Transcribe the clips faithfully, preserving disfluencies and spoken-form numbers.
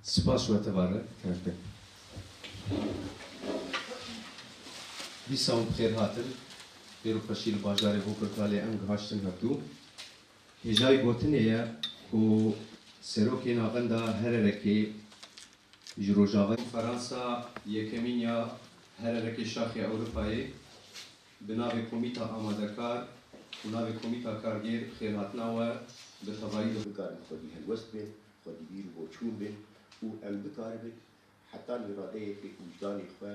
Spas we tevare, kevin. Dîsa hûn bi xêr hatin. Xêr û xweşî li bajarê Vokirkalê em gihaştin hevdû. Hêjayî gotinê ye ku serokê navenda Hererekê ji Rojavayê Konferansa yekemîn ya Hererekê Şaxê Ewropayê bi navê Komîta Amadekar û navê Komîta Kargêr xêrhatina we bi tevayî dixwim. Bikaribin xwedî helwest bin, xwedî bîr û boçûn bin û em bikaribin heta li radeyekê wijdanê xwe,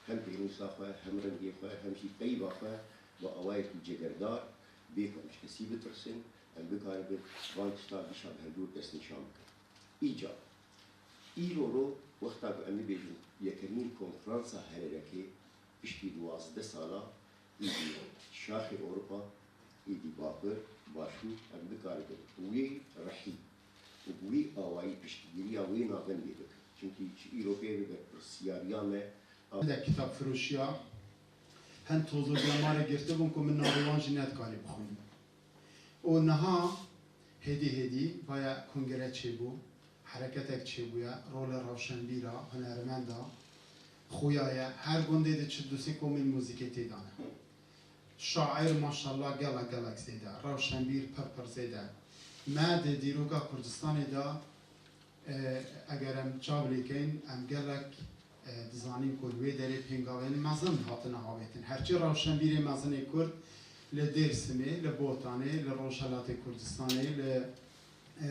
hem pênûsa xwe, hem rengê xwe, hem jî peyva xwe bi awayekî cegerdar, bê ku em ji kesî bitirsin, em bikaribin van tişta dîsa bi hevdû destnîşan bikin. Îcar. Îro ro wexta ku em bibêjin yekemîn konferansa Hererekê piştî duwazdeh sala, êdî şaxê Ewropa, êdî Bakur, Başûr, em bikaribin bi wî rehî û bi wî awayî piştgiriya wê navendê bikin. Çimkî ji îro pê ve berpirsiyariya me a De kitapfiroşiya hin toz û gemarê girtibûn ku min navê wan jî nedikarî bixwînim. Û niha hêdî hêdî vaya kongre çêbû, hereketek çêbûye, rolê rewşenbîra, hunermenda, xuya ye, her gundê de çi du sê komên muzîkê tê de ne. Şair maşallah gelek gelek zêde, rewşenbîr pir pir zêde. Me di dîroka Kurdistanê de, e, eger em çav lê kein, em gelek, e, dizanîn ku li wê derê pêngavên mezin hatine avêtin. Herçî rewşenbîrê mezinê Kurd li Dêrsimê, li Botanê, li Rojhelatê Kurdistanê, li, e,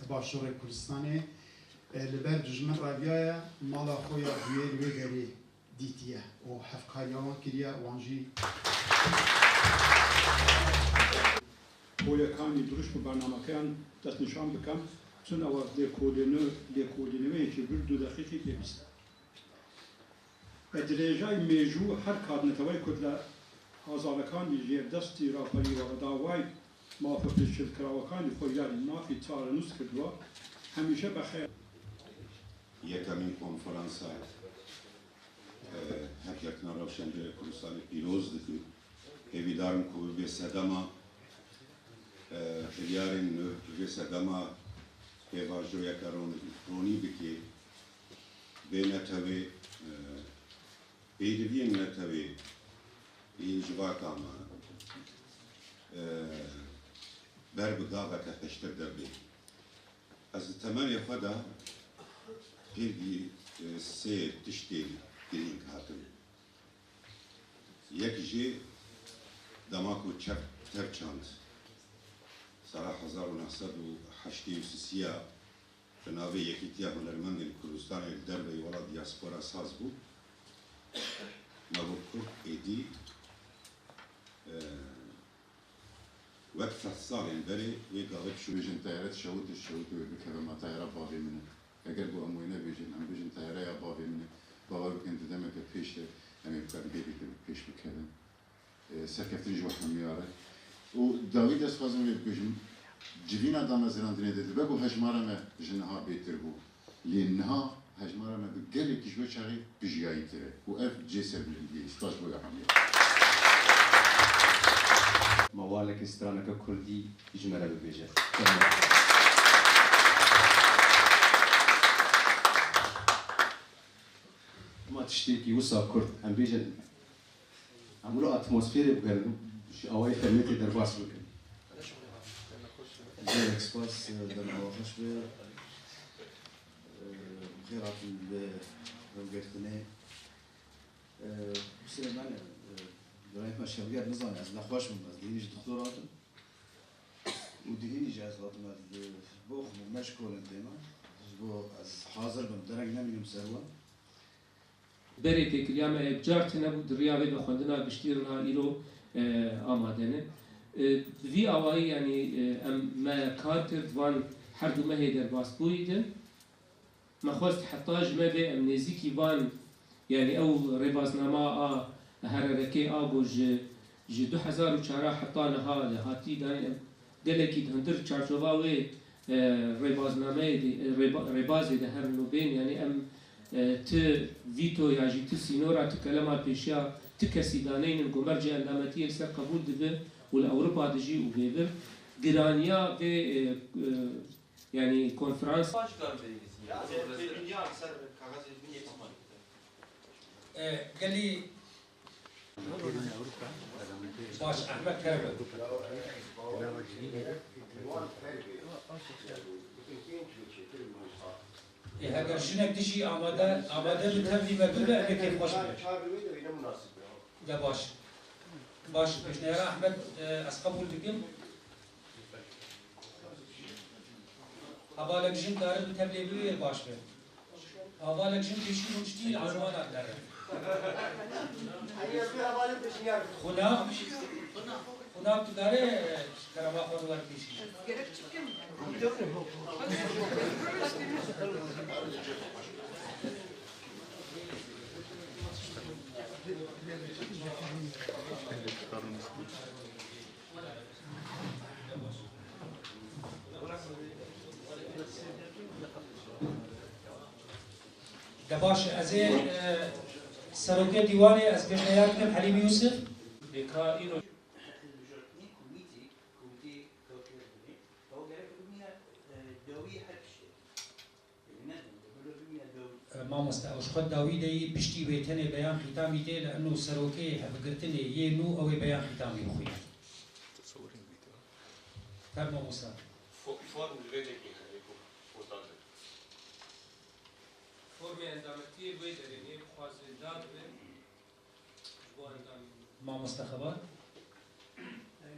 Başûrê Kurdistanê, e, li ber dijmin reviyaye, mala xwe ya duyê li wê derê dîtiye û hevkariya wan kiriye, wan jî. Koyekanî duruş bi bernamekeyan destnîşan bikem, çun ewa lêkolîne-, lêkolîneweyekî bir du deqîqî pêwîst e. Bi dirêjayî mêjû her kadneteweyê ku li Azalekanî jêrdestî raperî we bi dawayî maf û pêşkêlkirawekanî xwe ya mafî çarenûs kiriwa, hemîşe bi xeyr. Yekemîn konferansa, e, Hevgirtina Rewşenbîrê Kurdistanê pîroz dikim. Hêvîdar im ku bibe sedema, e, biryarên nû, bibe sedema pêvajoyeke ron-, ronî bike. Vê netewê, e, pêdiviyên netewê yên civaka me, e, ber bi gaveke pêştir derbê. Ez di temenê xwe de pêdî, e, sê tiştên girîng hatim. Yek jî dema ku çev tev çand, sala hezar û neh sed û heştê û sisiya bi navê Yekîtiya Hunermendên Kurdistanê li derveyî welat diaspora saz bû. Me got Kurd êdî, e, wek sed salên berê wê gavê pişû. Bêjin teyare dişewite, dişewite wê bikeve ma teyara bavê min e. Eger ku em wê nebêjin, em bêjin teyare ya bavê min e. Bawer bikin di demeke pêş de em ê bikarin hêdî pêş bikevin. E, serkeftin ji we hemûya re. Û dawî de dixwazim vê bibêjim, civîna damezirandinê de dibe ku hejmara me ji niha bêtir bû. Lê niha hejmara me bi gelekî ji wê çaxê bijiyayîtir e. Û ev cê serbilindiyê ye. Spas ji bo ya hemûya. Mawaleke straneke kurdî ji me re bibêje. Ma tiştekî wisa kurt, em bêjin, em wilo atmosferê bigerin, ji awayê fermê tê derbas bikin. Gelek spas, dema we xweş be. Bi xêr hatin li revgirtinê. Husên, me ne, birayê me Şevger nizane, ez nexweş bûm, ez dihînî ji dixtor hatim. Û dihînî jî ez hatim, ez, ji bo xwe me ji kolên têna, ji bo ez hazir bim, dereng nemînim ser wan. Berê têkiliya me yê bi car tune bû, di riya vê de xwendina giştî re niha îro, e, amade ne. E, bi vî awayî, yanî, e, em, me kar kir, van her du mehê derbasbûyî de. Me xwest heta ji me vê em nêzîkî van, yanî ew rêbaznama a Hererekê a ku ji, ji du hezar û çar a heta niha de hatî dayîn, em gelekî di hundir çarçova wê, e, rêbaznameyê de, e, rêba-, rêbazê de herin û bên, yanî em, e, ti vîto ya jî ti sînora, ti kelema pêşiya ti kesî daneynin ku mercê endametiyê li ser qebûl dibe Û li Ewropa dijî û vê vir giraniya vê, e, e, yanî konferans. Baş kar bênî. Ya, ez ê bênî ya, ser kaxezê min yek ziman. E, gelî baş, Ehmed kerem. Ê, heger jinek dijî amade, amade bi tevlî me bibe, em ê kêfxweş bin. De baş. Baş, pêşniyara Ehmed, e, ez qebûl dikim. Hevalek jin kare bi tevlê bibe, baş be. Hevalek jin pêşî rûniştî li ezmana dere. Xuna, xuna tu kare, e, kerema xwe li wer pêşî. De baş e, ez ê, e, serokê dîwanê ez pêşniyar dikim Helîm Yûsif. Bêka îro. Hilbijartinê komîtê, komîtê kar kerdinê, ew gerek bimîne, e, dawî her tiştê. Yanî ne, bimîne dawî. E, mamoste, ew ji xwe dawî de yî piştî wê tenê beyan xîtamî tê, li eno serokê hevgirtinê yê nû ew ê beyan xîtamî bixwîne. Fer mamoste. Fo-, form li vê dekê heye ku posta de. Formê endametiyê wê derê nê bixwazin dadibin. Mamoste Xebat.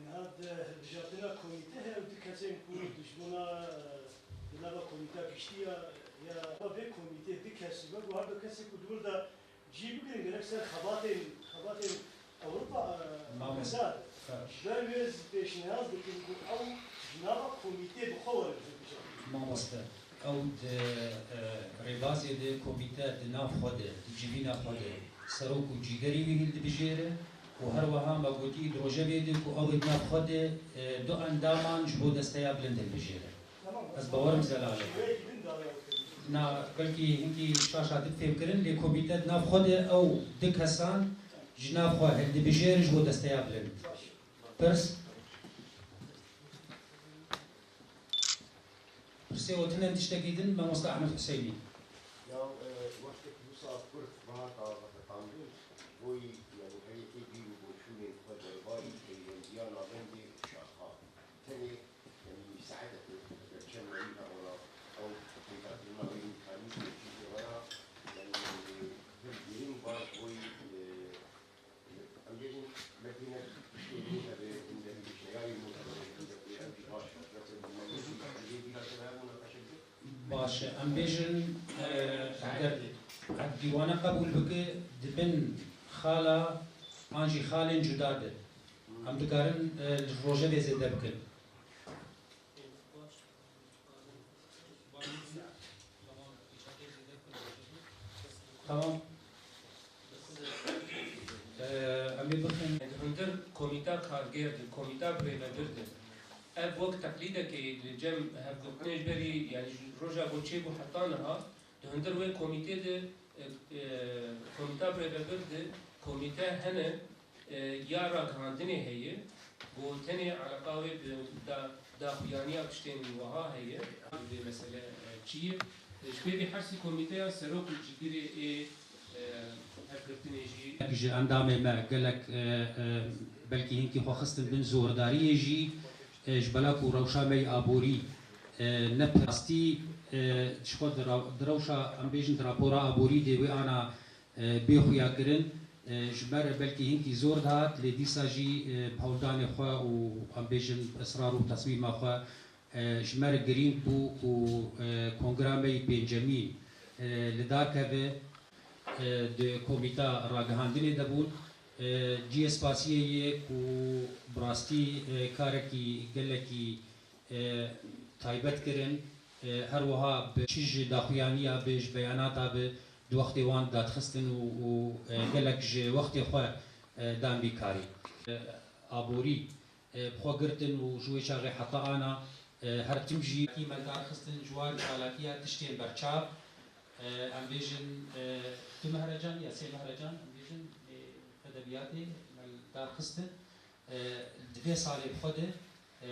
Niha di hilbijartina komîte heye û du kesên ku dijbûna, e, di nava komîta giştî ya, ya vê komîtê du kesî be, ku her du kesê ku di wir de cî bigirin gerek ser xebatên, xebatên Ewropa, e, Mamoste. Ewropa. Ha. Ji ber wê ez pêşniyaz dikim ku ew ji nava komîtê bi xwe werin hilbijartin. Mamoste. Ew di, e, rêbazê de komîte di nav xwe de, di civîna xwe de serok û cîgerî wî hildibijêre û her wiha me gotî di rojevê de ku ew ê di nav xwe de, e, du endaman ji bo desteya bilind hilbijêre. Ez bawerim zelal e. Na, belkî hinkî şaş hatib fêmkirin, lê komîte di nav xwe de ew du kesan ji nav xwe hildibijêre ji bo desteya bilind. Pirs? Pirsê we tune tiştekî din, mamoste Ehmed Huseynî. Ya, e, wextek wisa kurd vehata veqetandin, boyî, yanî, heyetê bîr û boçûnên xwe derbarî peywendiya navendê û şaxa. Tenê, yanî, saetek, eger çend merî hevana, ew peyda kirina wê mîkanîzmê tî vê waya, yanî, pir giring ba ji boyî, e, Em bêjin, belkî ne piştê nû hebe, hindek pêşniyarî nû hebe, hindek wê em jî baş, belkî bi meyûsî, hindê bîra te hebe, mûnaqeşe bike. Baş e, em bêjin, e, eger dîwane qebûl bike, di bin xala an jî xalên cuda de. Em dikarin, e, li rojevê zêde bikin. Tamam. Ee, em ê bixin. Di hundir komîta karger de, komîta birêvebir de. Ev wek teqlîdekê li cem hevgirtinê ji berî, yanî ji roja ku çêbû heta niha, di hundir wê komîtê de, e, e, komîta birêvebir de komîte hene, e, ya ragihandinê heye, ku tenê eleqa wê bi da-, daxuyaniya tiştên wiha heye. Vê mesele, e, çi ye? E, ji pêvî her sî komîteyan serok û cîgirê ê, e, hevgirtinê jî. Ji endamê me gelek, e, e, belkî hinkî xwe xistin bin zordariyê jî, e, ji bela ku rewşa me yê aborî, e, ne rastî, e, ji xwe di ra-, di rewşa, em bêjin, di rapora aborî de wê ana e, bê xuyakirin, e, ji me re belkî hinkî zor dihat, lê dîsa jî, e, bi hewldanê xwe û, em bêjin, israr û tesmîma xwe, e, ji me re girîng bû ku, e, kongra me yê pêncemîn, e, li dar keve, e, di komîta ragihandinê de bûn. E, cihê spasiyê ye ku bi rastî, e, karekî gelekî e, taybet kirin. E, her wiha bi çi ji daxuyaniya bi, ji beyanata bi, di wextê wan dadxistin û, û, e, gelek ji wextê xwe, e, dan vî karî. E, aborî, e, bi xwe girtin û ji wê çaxê heta ana, e, her tim jî me li dar xistin ji wan çalakiya tiştên berçav, e, em bêjin, e, du mehrecan ya sê mehrecan, em bêjin, e, edebiyatê me li dar xistin. E, di vê salê bi xwe de, e,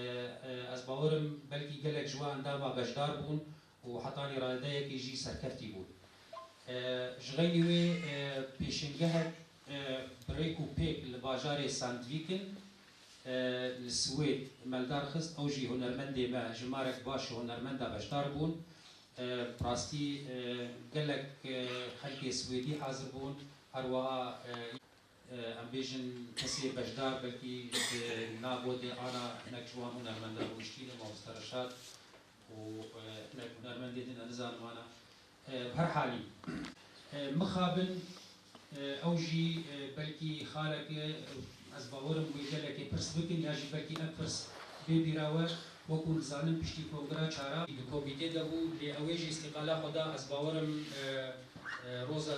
e, ez bawerim belkî gelek ji we endama beşdar bûn û hetanî radeyekê jî serkeftî bûn. E, ji xeynî wê, e, pêşengehek, e, bi rêk û pêk li bajarê Sandviken, e, li Swêd meldar xist, ew jî hunermendê me, jimarek baş hunermenda beşdar bûn. E, bi rastî, e, gelek, e, xelkê Swêdî hazir bûn, her wiha, e, e, em bêjin kesê beşdar belkî di nav we de ana hinek ji wan hunermenda rûniştîne, mamoste Reşad û, e, hinek hunermendê din, ez nizanim ana. E, bi her halî, e, mixabin, e, ew jî, e, belkî xaleke, e, ez bawerim wê gelekê pirs bikin ya jî belkî ev pirs bê bîra we, wekû dizanin piştî kongra çara di komîtê de bû, lê ew ê jî îstîqala xwe da, ez bawerim, e, e, roza